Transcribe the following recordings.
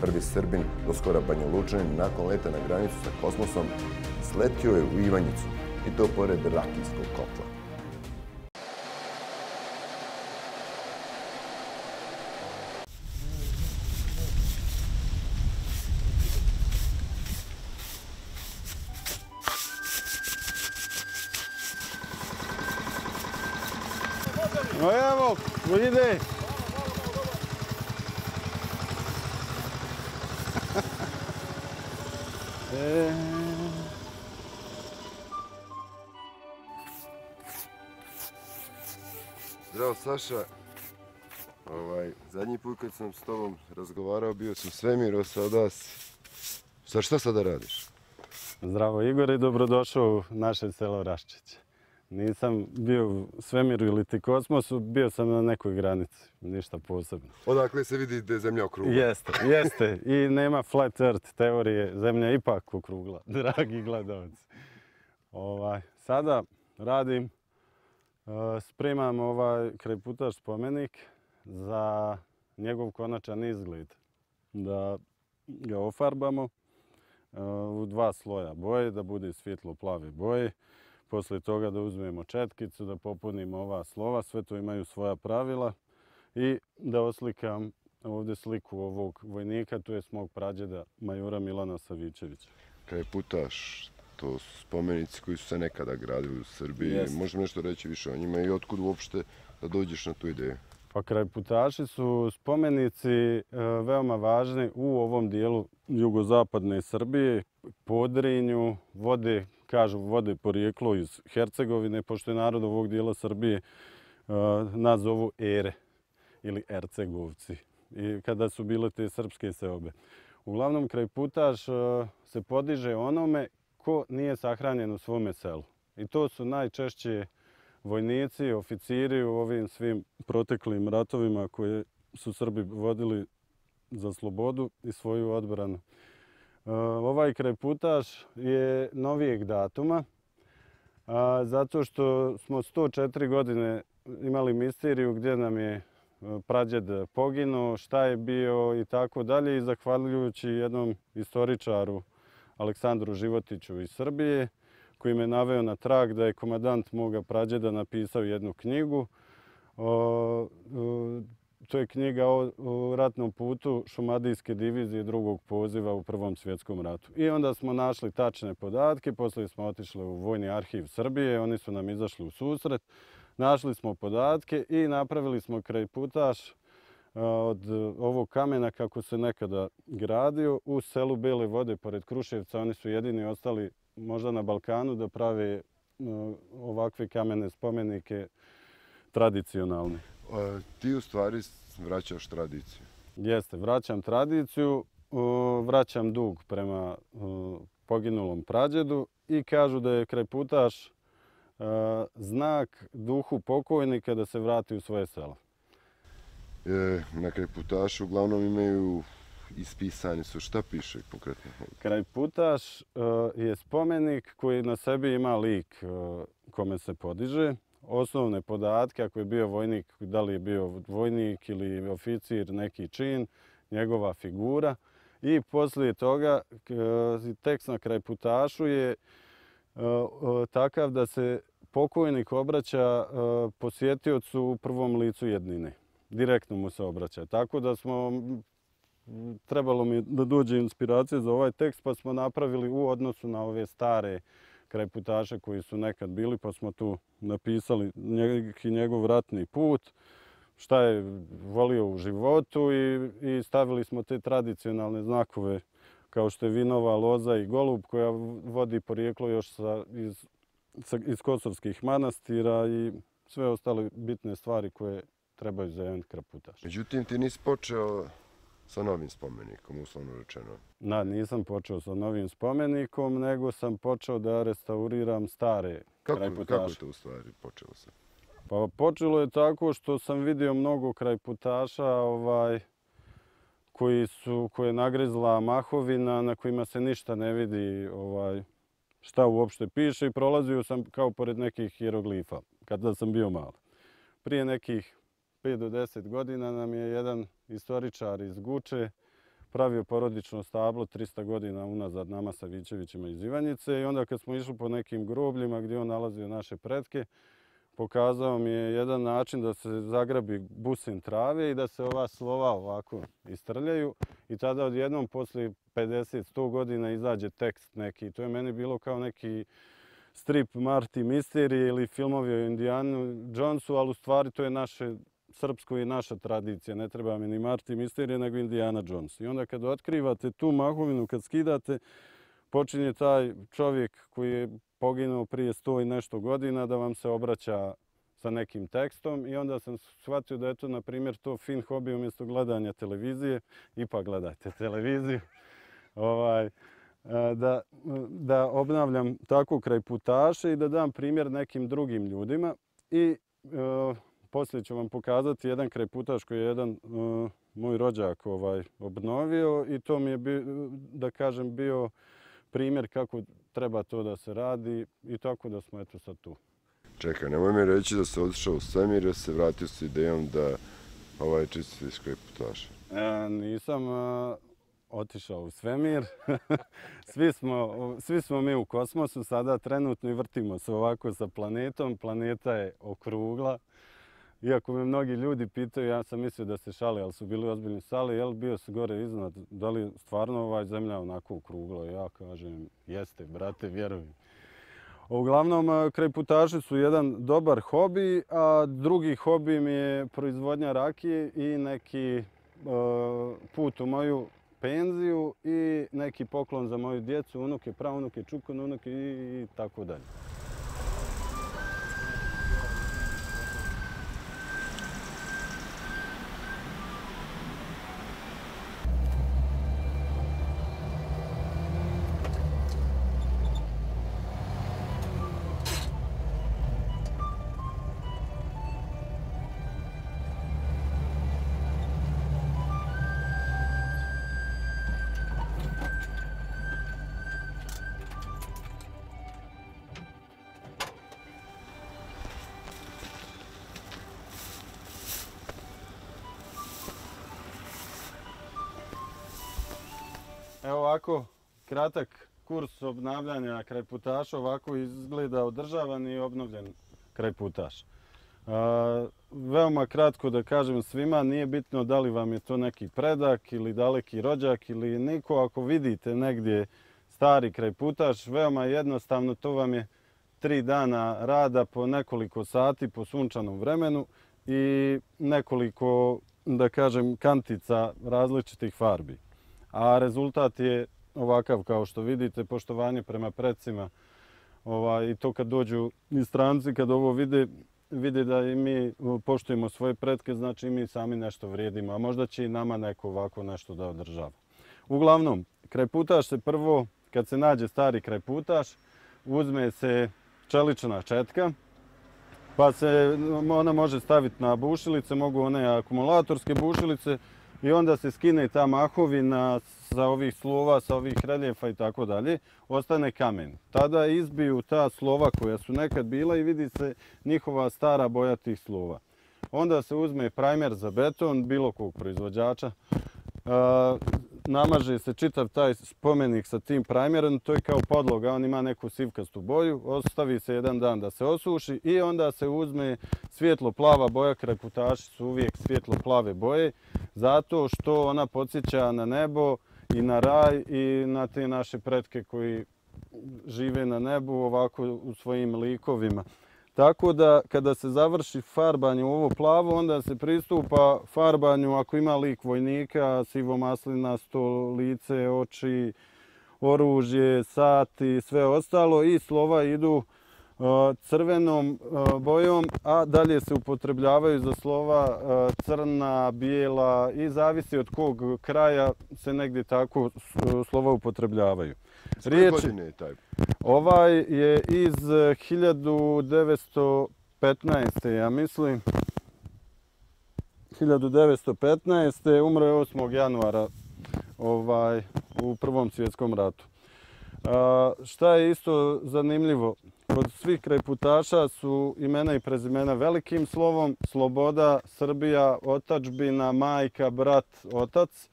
Prvi Srbin, doskora Banja Lučanin, nakon leta na granicu sa kosmosom, sletio je u Ivanjicu, i to pored Rakijskog kotla. No evo, ide. Zdravo Saša, zadnji put kad sam s tobom razgovarao bio sam u svemiru, sada šta sada radiš? Zdravo Igor i dobrodošao u naše selo Raščić. Nisam bio u svemiru ili ti kosmosu, bio sam na nekoj granici, ništa posebno. Odakle se vidi da je zemlja okrugla? Jeste. I nema flat earth teorije, zemlja je ipak okrugla, dragi gledalci. Sada radim, spremam ovaj krajputaš spomenik za njegov konačan izgled. Da ga ofarbamo u 2 sloja boje, da bude svjetlo plave boje. Poslije toga da uzmemo četkicu, da popunimo ova slova, sve to imaju svoja pravila. I da oslikam ovdje sliku ovog vojnika, to je mog prađeda majora Milana Savičevića. Krajputaš, to su spomenici koji su se nekada gradili u Srbiji. Jest. Možemo nešto reći više o njima i otkud uopšte da dođeš na tu ideju? Pa krajputaši su spomenici veoma važni u ovom dijelu jugozapadne Srbije, Podrinju, vode porijeklo iz Hercegovine, pošto je narod ovog dijela Srbije nas zovu Ere ili Ercegovci, i kada su bile te srpske seobe. Uglavnom, krajputaš se podiže onome ko nije sahranjen u svome selu. I to su najčešće vojnici, oficiri u ovim svim proteklim ratovima koje su Srbi vodili za slobodu i svoju odbranu. Ovaj krajputaš je novijeg datuma, zato što smo 104 godine imali misteriju gdje nam je prađed poginuo, šta je bio i tako dalje. I zahvaljujući jednom istoričaru, Aleksandru Životiću iz Srbije, koji me naveo na trag da je komandant moga prađeda napisao jednu knjigu. To je knjiga o ratnom putu Šumadijske divizije 2. poziva u Prvom svjetskom ratu. I onda smo našli tačne podatke, poslije smo otišli u Vojni arhiv Srbije, oni su nam izašli u susret. Našli smo podatke i napravili smo krajputaš od ovog kamena kako se nekada gradio u selu Bele Vode pored Kruševca. Oni su jedini ostali možda na Balkanu da prave ovakve kamene spomenike tradicionalne. Ti u stvari vraćaš tradiciju. Jeste, vraćam tradiciju, vraćam dug prema poginulom prađedu i kažu da je krajputaš znak duhu pokojnika da se vrati u svoje selo. Na krajputašu uglavnom imaju ispisani su. Šta piše konkretno? Krajputaš je spomenik koji na sebi ima lik kome se podiže. Osnovne podatke, ako je bio vojnik, da li je bio vojnik ili oficir, neki čin, njegova figura. I poslije toga tekst na krajputašu je takav da se pokojnik obraća posjetiocu u prvom licu jednine. Direktno mu se obraća. Tako da trebalo mi da dođe inspiracija za ovaj tekst, pa smo napravili u odnosu na ove stare krajputaše koji su nekad bili, pa smo tu napisali njegov ratni put, šta je volio u životu i stavili smo te tradicionalne znakove kao što je vinova loza i golub koja vodi porijeklo još iz kosovskih manastira i sve ostale bitne stvari koje trebaju za jedan krajputaš. Međutim, ti nisi počeo sa novim spomenikom, uslovno rečeno. Nisam počeo sa novim spomenikom, nego sam počeo da restauriram stare krajputaše. Kako je to u stvari počelo se? Pa počelo je tako što sam vidio mnogo krajputaša koje je nagrizla mahovina, na kojima se ništa ne vidi šta uopšte piše, i prolazio sam kao pored nekih hieroglifa kada sam bio mali. Prije nekih 5 do 10 godina nam je jedan istoričar iz Guče pravio porodično stablo 300 godina unazad nama Savićevićima iz Ivanjice i onda kad smo išli po nekim grobljima gdje on nalazio naše pretke, pokazao mi je jedan način da se zagrabi busin trave i da se ova slova ovako istrljaju i tada odjednom poslije 50-100 godina izađe tekst neki. To je meni bilo kao neki strip Marty Mystery ili filmovi o Indijanu Jonesu, ali u stvari to je naše srpsko i naša tradicija. Ne treba mi ni Marty Mystery nego Indiana Jones. I onda kad otkrivate tu mahovinu, kad skidate, počinje taj čovjek koji je poginuo prije 100 i nešto godina da vam se obraća sa nekim tekstom i onda sam shvatio da je to, na primjer, to fin hobi umjesto gledanja televizije. Ipak gledajte televiziju. Da obnavljam tako kraj putaše i da dam primjer nekim drugim ljudima. I poslije ću vam pokazati jedan krajputaš koji je jedan moj rođak obnovio i to mi je, da kažem, bio primjer kako treba to da se radi i tako da smo eto sad tu. Čekaj, nemoj mi reći da se otišao u svemir jer se vratio s idejom da čistiš krajputaše. Nisam otišao u svemir. Svi smo mi u kosmosu, sada trenutno i vrtimo se ovako sa planetom. Planeta je okrugla. Iako me mnogi ljudi pitaju, ja sam mislio da se šali, ali su bili ozbiljni šali, jel bio se gore iznad, da li stvarno zemlja onako okrugla? Ja kažem, jeste, brate, vjeruj. Uglavnom, krajputaši su jedan dobar hobi, a drugi hobi mi je proizvodnja rakije i neki put u moju penziju i neki poklon za moju djecu, unuke, praunuke, čukununuke i tako dalje. Evo ovako, kratak kurs obnavljanja krajputaša, ovako izgleda održavan i obnovljen krajputaš. Veoma kratko da kažem svima, nije bitno da li vam je to neki predak ili daleki rođak ili niko. Ako vidite negdje stari krajputaš, veoma jednostavno, to vam je 3 dana rada po nekoliko sati po sunčanom vremenu i nekoliko, da kažem, kantica različitih farbi. A rezultat je ovakav kao što vidite, poštovanje prema precima. I to kad dođu i stranci, kad ovo vide da i mi poštujemo svoje pretke, znači i mi sami nešto vrijedimo, a možda će i nama neko ovako nešto da održava. Uglavnom, krajputaš se prvo, kad se nađe stari krajputaš, uzme se čelična četka, pa se ona može staviti na bušilice, mogu one akumulatorske bušilice, i onda se skine ta mahovina sa ovih slova, sa ovih reljefa i tako dalje, ostane kamen. Tada izbiju ta slova koja su nekad bila i vidi se njihova stara boja tih slova. Onda se uzme primer za beton, bilo kog proizvođača, namaže se čitav taj spomenik sa tim primerom, to je kao podloga, on ima neku sivkastu boju, ostavi se jedan dan da se osuši i onda se uzme svjetlo plava boja, krajputaši su uvijek svjetlo plave boje, zato što ona podsjeća na nebo i na raj i na te naše pretke koji žive na nebu ovako u svojim likovima. Tako da kada se završi farbanje u ovo plavo, onda se pristupa farbanju ako ima lik vojnika, sivomaslinasto lice, oči, oružje, sati, sve ostalo i slova idu crvenom bojom, a dalje se upotrebljavaju za slova crna, bijela i zavisi od kog kraja se negdje tako slova upotrebljavaju. S koje godine je taj? Ovaj je iz 1915. ja mislim. 1915. umro je 8. januara u Prvom svjetskom ratu. Šta je isto zanimljivo? Kod svih krajputaša su imena i prezimena velikim slovom, sloboda, Srbija, otadžbina, majka, brat, otac.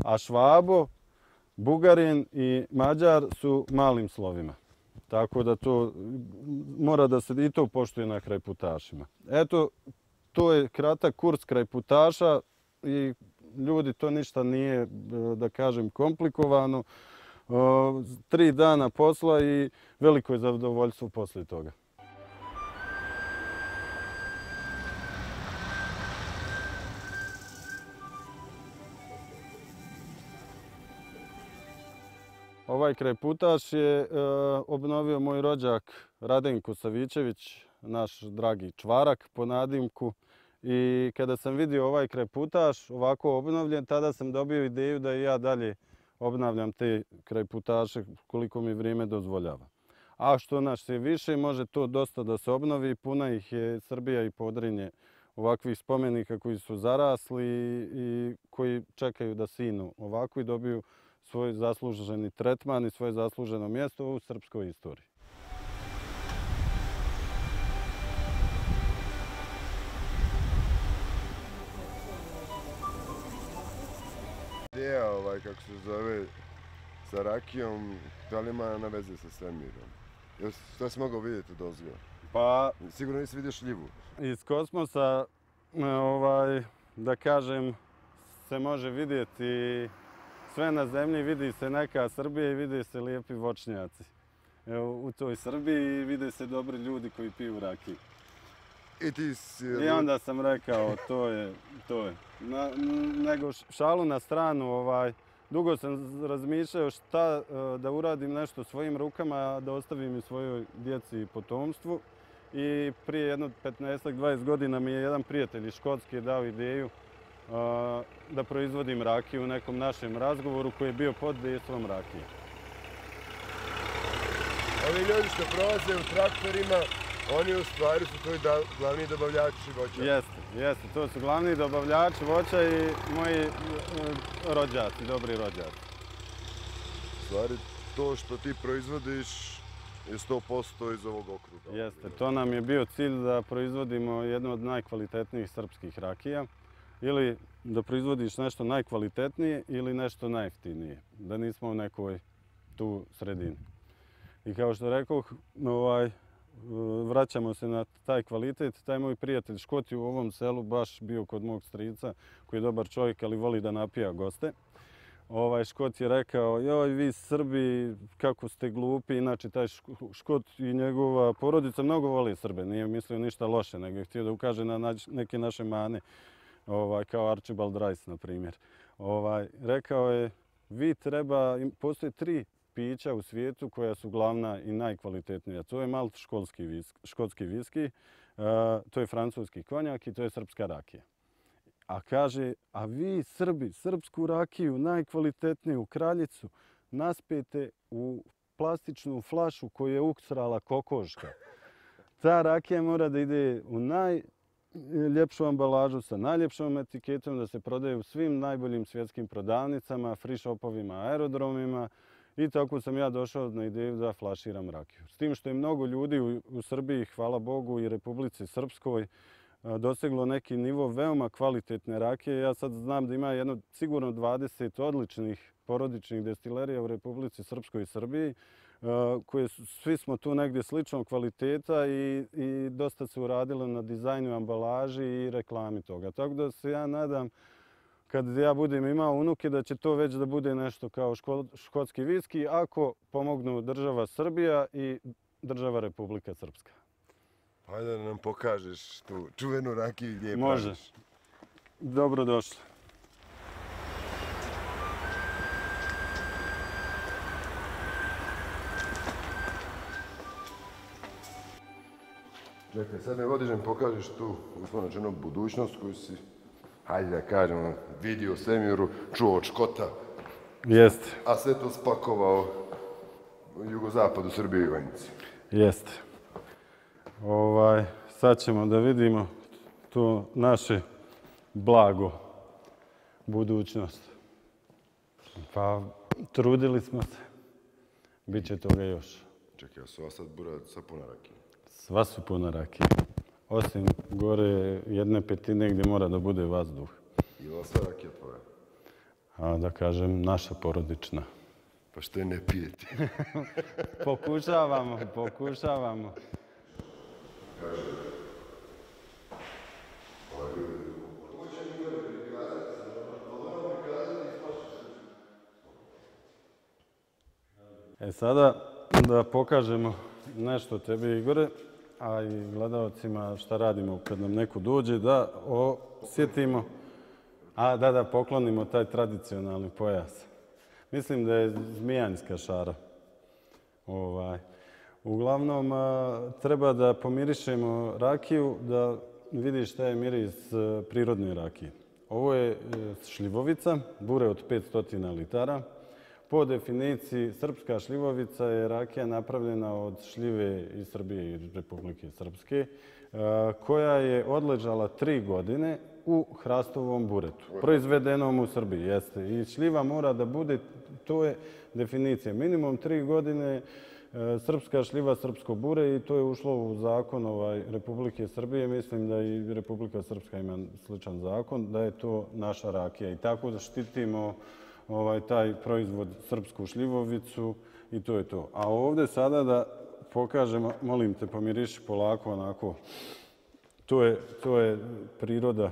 a Švabo, Bugarin i Mađar su malim slovima. Tako da to mora da se i to poštuje na krajputašima. Eto, to je kratak kurs krajputaša i ljudi, to ništa nije, da kažem, komplikovano. 3 dana posla i veliko je zadovoljstvo poslije toga. Ovaj krajputaš je obnovio moj rođak Radenko Savićević, naš dragi čvarak po nadimku. I kada sam vidio ovaj krajputaš ovako obnovljen, tada sam dobio ideju da i ja dalje obnavljam te krajputaše koliko mi vrijeme dozvoljava. A što nas je više, može to dosta da se obnovi. Puna ih je Srbija i Podrinje ovakvih spomenika koji su zarasli i koji čekaju da sinu ovako i dobiju svoj zasluženi tretman i svoje zasluženo mjesto u srpskoj istoriji. Ideja, kako se zove, sa rakijom, da li ima na veze sa svemirom? Što si mogao vidjeti dozgo? Pa, sigurno nisi vidio šljivu. Iz kosmosa, da kažem, se može vidjeti sve na zemlji, vidi se neka Srbija i vidi se lijepi voćnjaci. Evo, u toj Srbiji vide se dobri ljudi koji piju rakiju. I onda sam rekao, to je. Nego šalu na stranu, dugo sam razmišljao šta da uradim nešto svojim rukama, da ostavim i svojoj djeci i potomstvu. I prije jedno 15-20 godina mi je jedan prijatelj iz Škotske dao ideju da proizvodim rakiju u nekom našem razgovoru koji je bio pod dejstvom rakije. Ovi ljudi što prolaze u traktorima, oni u stvari su to glavni dobavljači voća. Jeste, to su glavni dobavljači voća i moji rođaci, dobri rođaci. U stvari, to što ti proizvodiš je 100% iz ovog okruga. Jeste, to nam je bio cilj da proizvodimo jednu od najkvalitetnijih srpskih rakija. Ili da proizvodiš nešto najkvalitetnije ili nešto najjeftinije. Da nismo u nekoj tu sredini. I kao što rekoh, vraćamo se na taj kvalitet. Taj moj prijatelj Škot je u ovom selu baš bio kod mog strica, koji je dobar čovjek, ali voli da napija goste. Škot je rekao, joj vi Srbi, kako ste glupi. Inače, taj Škot i njegova porodica mnogo voli Srbe. Nije mislio ništa loše, nego je htio da ukaže na neke naše mane. Kao Archibald Rice, na primjer. Rekao je, postoje 3 pića u svijetu koja su glavna i najkvalitetnija. To je malt škotski viski, to je francuski konjak i to je srpska rakija. A kaže, a vi Srbi, srpsku rakiju, najkvalitetniju kraljicu, naspijete u plastičnu flašu koju je ukrala kokoška. Ta rakija mora da ide u najljepšu ambalažu sa najljepšom etiketom, da se prodaje u svim najboljim svjetskim prodavnicama, free shopovima, aerodromima. I tako sam ja došao na ideju da flaširam rakiju. S tim što je mnogo ljudi u Srbiji, hvala Bogu, i Republici Srpskoj doseglo neki nivo veoma kvalitetne rakije. Ja sad znam da ima sigurno 20 odličnih porodičnih destilerija u Republici Srpskoj i Srbiji, koje svi smo tu negdje sličnog kvaliteta i dosta se uradilo na dizajnu, ambalaži i reklami toga. Tako da se ja nadam, kad ja budem imao unuke, da će to već da bude nešto kao škotski viski, ako pomognu država Srbija i država Republika Srpska. Hajde da nam pokažeš tu čuvenu rakiju gdje je praviš. Može. Dobrodošli. Čekaj, sad me vodiš da mi pokažeš tu, uslovno rečeno, budućnost koju si, hajde da kažemo, vidio u svemiru, čuo od Škota. Jeste. A sve to spakovao u jugozapadu Srbije i Ivanjici. Jeste. Sad ćemo da vidimo to naše blago, budućnost. Pa, trudili smo se. Biće toga još. Čekaj, su ova sad bura sa puna rakije? Sva su puna rakije. Osim gore 1/5 gdje mora da bude vazduh. Je li sva rakija tvoja? da kažem, naša porodična. Pa što je ne pijete? Pokušavamo. Sada da pokažemo nešto tebi, Igore, a i gledalcima šta radimo kad nam neko dođe, da osjetimo, da poklonimo taj tradicionalni pojas. Mislim da je zmijanjska šara. Uglavnom, treba da pomirišemo rakiju, da vidiš šta je miris prirodne rakije. Ovo je šljivovica, bure od 500 litara. Po definiciji, srpska šljivovica je rakija napravljena od šljive iz Srbije i Republike Srpske, koja je odležala 3 godine u hrastovom buretu, proizvedenom u Srbiji. Jeste. I šljiva mora da bude, to je definicija, minimum 3 godine srpska šljiva, srpsko bure, i to je ušlo u zakon Republike Srbije. Mislim da i Republika Srpska ima sličan zakon, da je to naša rakija. I tako da štitimo taj proizvod, srpsku šljivovicu, i to je to. A ovdje sada da pokažemo, molim te, pomiriši polako onako, to je priroda.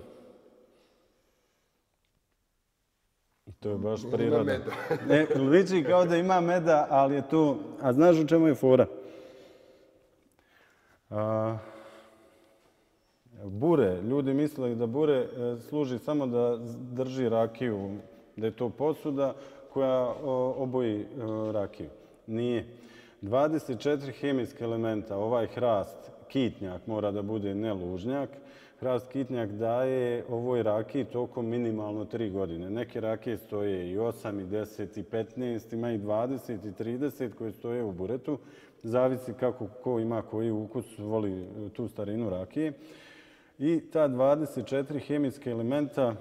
To je baš priroda. Ima meda. Liči kao da ima meda, ali je to... A znaš u čemu je fora? Bure, ljudi misle da bure služi samo da drži rakiju, da je to posuda koja oboji rakiju. Nije. 24 hemijske elementa, ovaj hrast, kitnjak, mora da bude ne lužnjak. Hrast kitnjak daje ovoj rakiji tokom minimalno 3 godine. Neke rakije stoje i 8, i 10, i 15, ima i 20, i 30 koje stoje u buretu. Zavisi kako ko ima koji ukus, voli tu starinu rakije. I ta 24 hemijske elementa,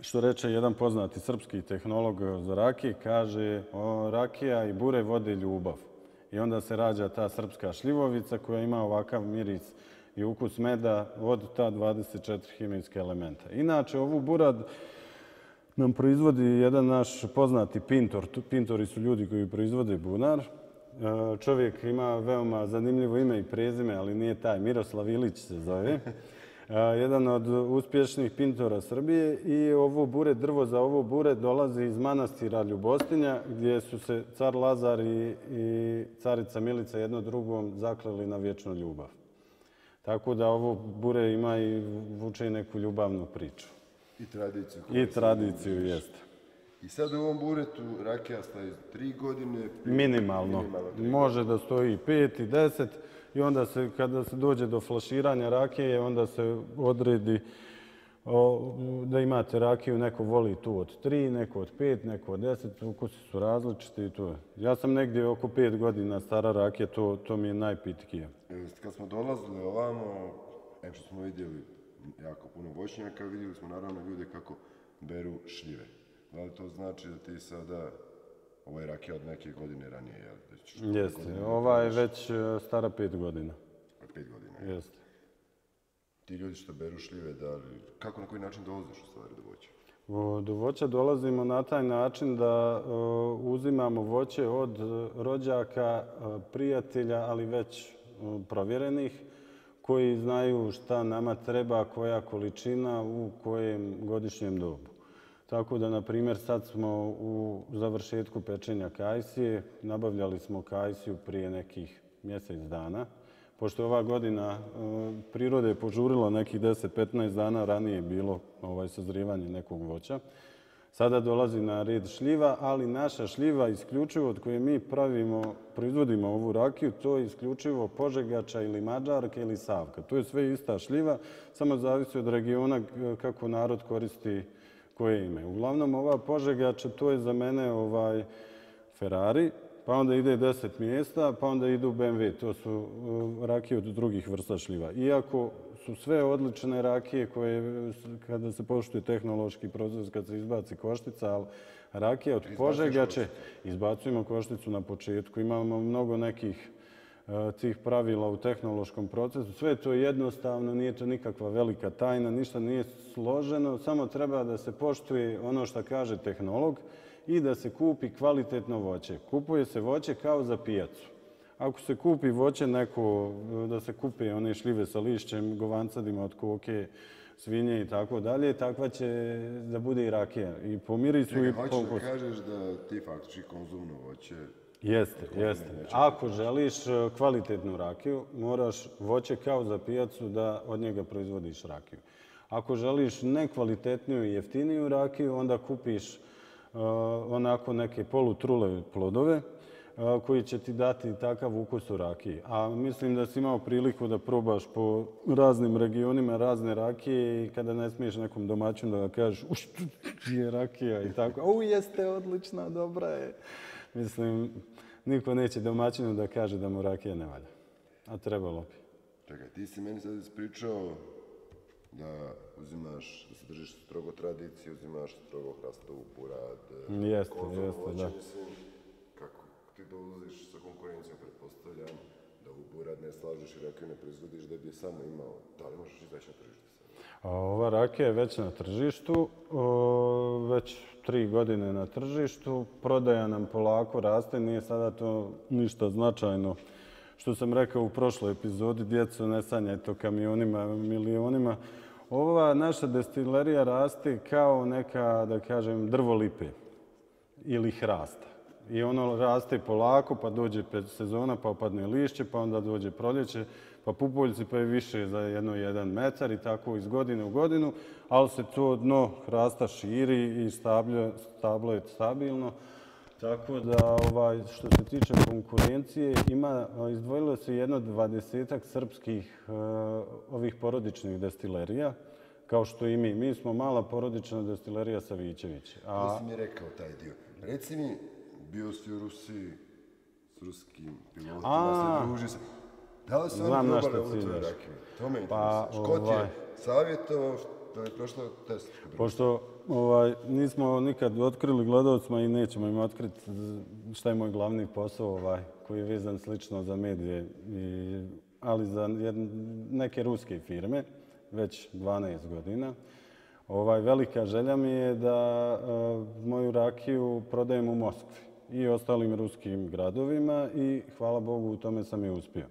što reče jedan poznati srpski tehnolog za rakije, kaže rakija i bure vode ljubav. I onda se rađa ta srpska šljivovica koja ima ovakav miris i ukus meda od ta 24 hemijske elementa. Inače, ovu burad nam proizvodi jedan naš poznati pintor. Pintori su ljudi koji proizvode bunar. Čovjek ima veoma zanimljivo ime i prezime, ali nije taj. Miroslav Ilić se zove. Jedan od uspješnih pintora Srbije, i ovo bure, drvo za ovo bure dolazi iz manastira Ljubostinja, gdje su se car Lazar i carica Milica jedno drugom zakleli na vječnu ljubav. Tako da ovo bure ima i vuče i neku ljubavnu priču. I tradiciju. I tradiciju, jeste. I sad u ovom buretu rakija stoji 3 godine? Minimalno. Može da stoji 5 i 10. I onda kada se dođe do flaširanja rakije, onda se odredi da imate rakiju. Neko voli tu od 3, neko od 5, neko od 10. Ukusi su različiti i to je. Ja sam negdje oko 5 godina stara rakija, to mi je najpitkije. Kad smo dolazili ovamo, što smo vidjeli jako puno voćnjaka, vidjeli smo naravno ljude kako beru šljive. Da li to znači da ti sada... Ovo je rakija od neke godine ranije, jel? Jeste. Ova je već stara 5 godina. 5 godina, jeste. Ti ljudi što beru šljive, kako, na koji način dolaziš u stvari do voća? Do voća dolazimo na taj način da uzimamo voće od rođaka, prijatelja, ali već provjerenih, koji znaju šta nama treba, koja količina, u kojem godišnjem dobu. Tako da, na primjer, sad smo u završetku pečenja kajsije. Nabavljali smo kajsiju prije nekih mjesec dana. Pošto ova godina prirode je požurila nekih 10-15 dana, ranije je bilo sazrijevanje nekog voća. Sada dolazi na red šljiva, ali naša šljiva isključivo od koje mi proizvodimo ovu rakiju, to je isključivo Požegača ili Mađarka ili Savka. To je sve ista šljiva, samo zavisi od regiona kako narod koristi koje ime. Uglavnom, ova Požegača, to je za mene Ferrari, pa onda ide 10 mjesta, pa onda idu BMW. To su rakije od drugih vrsta šljiva. Iako su sve odlične rakije koje, kada se poštuje tehnološki proces, kad se izbaci koštica, ali rakija od Požegače, izbacujemo košticu na početku. Imamo mnogo nekih tih pravila u tehnološkom procesu. Sve je to jednostavno, nije to nikakva velika tajna, ništa nije složeno, samo treba da se poštuje ono što kaže tehnolog i da se kupi kvalitetno voće. Kupuje se voće kao za pijacu. Ako se kupi voće neko, da se kupe one šljive sa lišćem, govancadima od koke, svinje i tako dalje, takva će da bude i rakija. I po mirisu i po Hoćeš da ukusu. kažeš da ti faktički konzumno voće... Jeste. Ako želiš kvalitetnu rakiju, moraš voće kao za pijacu da od njega proizvodiš rakiju. Ako želiš nekvalitetniju i jeftiniju rakiju, onda kupiš onako neke polutrule plodove koji će ti dati takav ukus u rakiji. A mislim da si imao priliku da probaš po raznim regionima razne rakije i kada ne smiješ nekom domaćinu da kažeš je rakija i tako. Jeste odlična, dobra je. Mislim, niko neće domaćinu da kaže da mu rakija ne valja. A trebalo bi. Čekaj, ti si meni sad ispričao da uzimaš, da se držiš strogo tradicije, uzimaš strogo hrastovu burad, Jeste, da. Mislim, kako ti dolaziš sa konkurencijom, pretpostavljam, da u burad ne slažeš i rakiju ne proizvodiš da bi je samo imao. Da li možeš izaći na tržište sada? Ova rakija je već na tržištu, već 3 godine na tržištu. Prodaja nam polako raste, nije sada to ništa značajno. Što sam rekao u prošloj epizodi, djeco ne sanjajte o kamionima, milionima. Ova naša destilerija raste kao neka, da kažem, drvo lipe ili hrasta. I ono raste polako, pa dođe sezona, pa opadne lišće, pa onda dođe proljeće, pa pupoljci, pa je više za 1 metar i tako iz godine u godinu, ali se to dno hrasta širi i stablo je stabilno. Tako da, što se tiče konkurencije, izdvojilo se jedno 20-ak srpskih ovih porodičnih destilerija, kao što i mi. Mi smo mala porodična destilerija Savićević. Nisi mi rekao taj dio. Reci mi, bio si u Rusiji s ruskim pilotima, se druži se. Da li su oni probali ovu tvoju rakiju? To me interesuje. Ško ti je savjetovao da je prošla test? Pošto nismo nikad otkrili gledalcima i nećemo im otkriti šta je moj glavni posao koji je vezan slično za medije, ali za neke ruske firme, već 12 godina. Velika želja mi je da moju rakiju prodajem u Moskvi i ostalim ruskim gradovima i hvala Bogu u tome sam i uspio.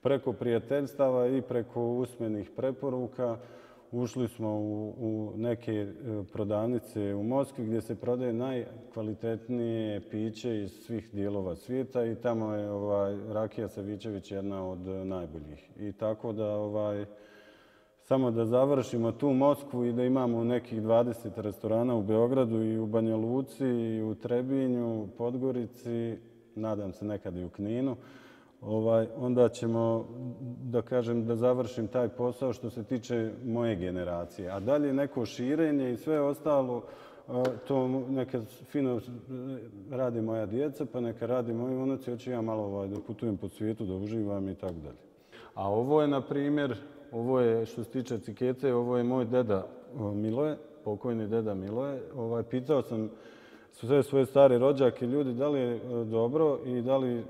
Preko prijateljstava i preko usmenih preporuka ušli smo u neke prodavnice u Moskvi gdje se prodaje najkvalitetnije piće iz svih dijelova svijeta i tamo je rakija Savićević jedna od najboljih. I tako da samo da završimo tu Moskvu i da imamo nekih 20 restorana u Beogradu i u Banja Luci i u Trebinju, Podgorici, nadam se nekad i u Kninu. Onda ćemo, da kažem, da završim taj posao što se tiče moje generacije. A dalje neko širenje i sve ostalo, to neka fino radi moja djeca, pa neka radi moji unuci, hoću ja malo da putujem po svijetu, da uživam i tako dalje. A ovo je, na primjer, ovo je, što se tiče etikete, ovo je moj deda Miloje, pokojni deda Miloje. Pitao sam sve svoje stare rođake, ljudi, da li je dobro i da li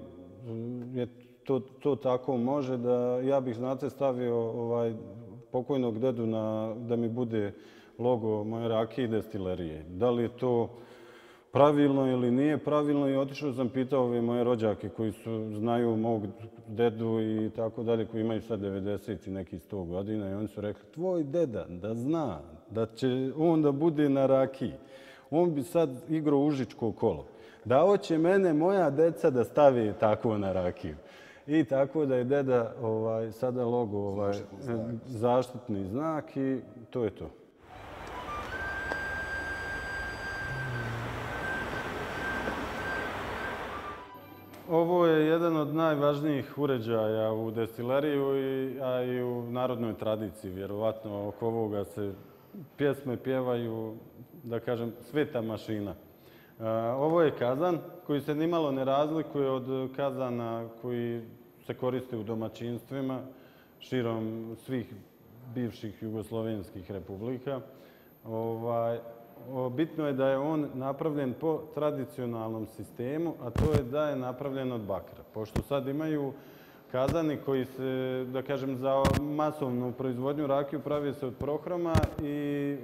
je to tako može da ja bih, znate, stavio pokojnog dedu da mi bude logo moje rakije i destilerije. Da li je to pravilno ili nije pravilno i otišao sam pitao ove moje rođake koji znaju mog dedu i tako dalje, koji imaju sad 90 i nekih 100 godina i oni su rekli, tvoj deda da zna da će on da bude na rakiji, on bi sad igrao užičko kolo. Da hoće mene moja deca da stavi tako na rakiju. I tako da je deda sada logo zaštitni znak i to je to. Ovo je jedan od najvažnijih uređaja u destileriju, a i u narodnoj tradiciji. Vjerovatno oko ovoga se pjesme pjevaju, da kažem, sveta mašina. Ovo je kazan koji se nimalo ne razlikuje od kazana koji se koriste u domaćinstvima širom svih bivših jugoslovenskih republika. Bitno je da je on napravljen po tradicionalnom sistemu, a to je da je napravljen od bakra. Pošto sad imaju Kazani koji se, da kažem, za masovnu proizvodnju rakiju pravi se od prohroma i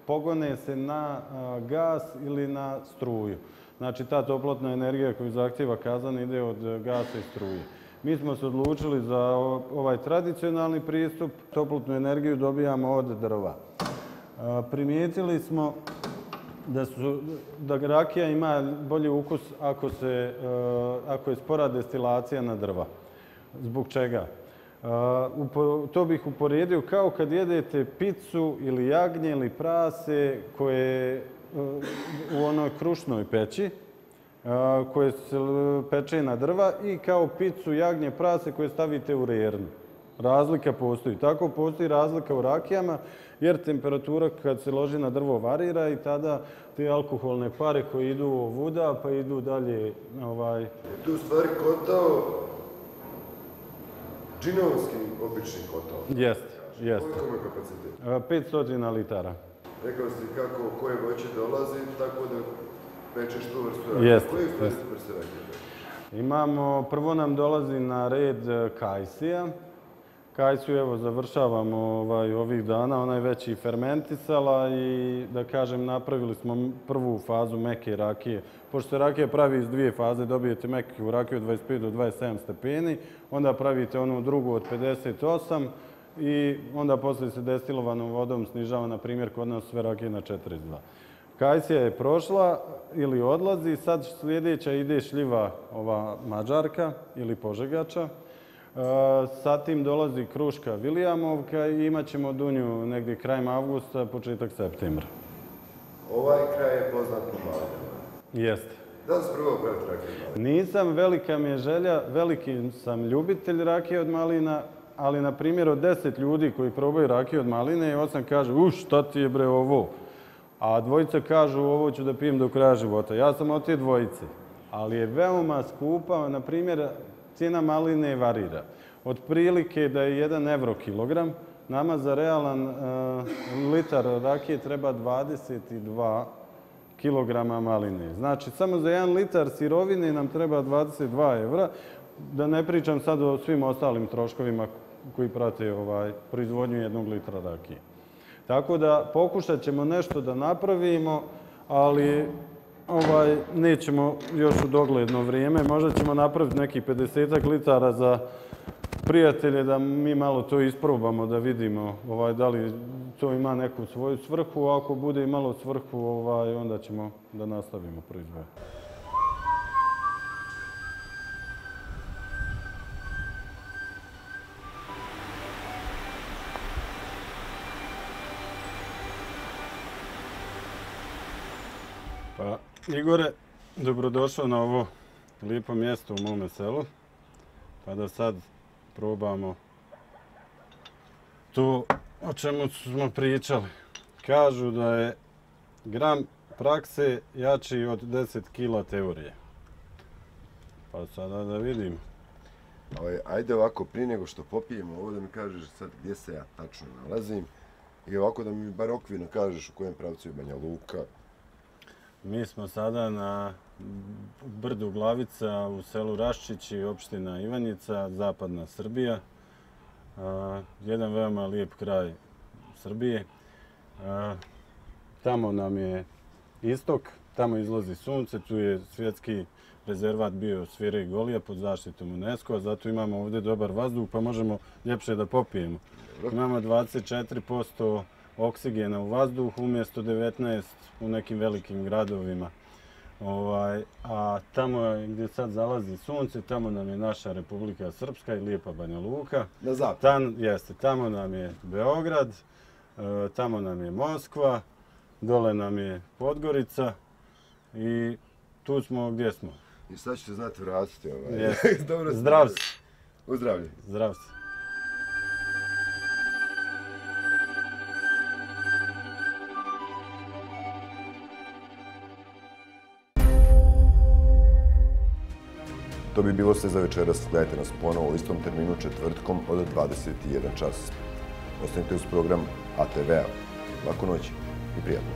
pogone se na gas ili na struju. Znači ta toplotna energija koju zahtjeva kazan ide od gasa i struje. Mi smo se odlučili za ovaj tradicionalni pristup, toplotnu energiju dobijamo od drva. Primijetili smo da rakija ima bolji ukus ako je spora destilacija na drva. Zbog čega? To bih uporedio kao kad jedete picu ili jagnje ili prase koje u onoj krušnoj peći, koje se peče na drva, i kao picu, jagnje, prase koje stavite u rernu. Razlika postoji. Tako postoji razlika u rakijama, jer temperatura kad se loži na drvo varira i tada te alkoholne pare koje idu ovuda pa idu dalje. Tu u stvari kotao, džinovski obični kotao. Jeste. Koliko je kapacitet? 500 litara. Rekao si kako koje voće dolazi, tako da pečeš tu vrstu rakije. Jeste. Koje vrste rakije? Prvo nam dolazi na red kajsija. Kajsiju evo završavamo ovih dana, ona je već i fermentisala i da kažem napravili smo prvu fazu meke rakije. Pošto se rakija pravi iz dvije faze, dobijete meku rakiju od 25 do 27 stepeni, onda pravite onu drugu od 58 i onda poslije se destilovanom vodom snižava, na primjer, kod nas sve rakije na 42. Kajsija je prošla ili odlazi, sad sljedeća ide šljiva ova mađarka ili požegača. Zatim dolazi kruška Vilijamovka i imat ćemo dunju negdje krajem avgusta, početak septembra. Ovaj kraj je poznat po malinama. Jeste. Da li si probao praviti rakiju od malina? Nisam, velika mi je želja, veliki sam ljubitelj rakije od malina, ali na primjer od 10 ljudi koji probaju rakiju od maline, 8 kaže, šta ti je bre ovo? A dvojica kažu, ovo ću da pijem do kraja života. Ja sam od te dvojice, ali je veoma skupa, na primjer, cijena maline varira. Od prilike da je 1 euro kilogram, nama za realan litar rakije treba 22 kilograma maline. Znači, samo za 1 litar sirovine nam treba 22 evra, da ne pričam sad o svim ostalim troškovima koji prate proizvodnju 1 litra rakije. Tako da pokušat ćemo nešto da napravimo, ali nećemo još u dogledno vrijeme. Možda ćemo napraviti nekih 50 litara za prijatelje da mi malo to isprobamo, da vidimo da li to ima neku svoju svrhu. Ako bude imalo svrhu, onda ćemo da nastavimo proizvodnju. Pa, Igore, dobrodošao na ovo lijepo mjesto u mome selu. Pa da sad probamo to o čemu smo pričali. Kažu da je gram prakse jači od 10 kila teorije. Pa sada da vidim. Ajde ovako, prije nego što popijemo ovo, da mi kažeš sad gdje se ja tačno nalazim i ovako da mi bar okvirno kažeš u kojem pravcu je Banja Luka. Mi smo sada na brdu Glavica u selu Raščići, opština Ivanjica, zapadna Srbija. Jedan veoma lijep kraj Srbije. Tamo nam je istok, tamo izlazi sunce, tu je svjetski rezervat biosfere i Golija pod zaštitom UNESCO-a, zato imamo ovdje dobar vazduh pa možemo ljepše da popijemo. Imamo 24% oksigena u vazduhu umjesto 19 u nekim velikim gradovima. A tamo gdje sad zalazi sunce, tamo nam je naša Republika Srpska i lijepa Banja Luka. Na zapad? Jeste, tamo nam je Beograd, tamo nam je Moskva, dole nam je Podgorica i tu smo gdje smo. I sad ćete znati vratiti Zdrav si. U zdravlje. Zdrav si. To bi bilo sve za večeras. Gledajte nas ponovo u istom terminu četvrtkom od 21 čas. Ostanite uz program ATV-a. Laku noć i prijatno.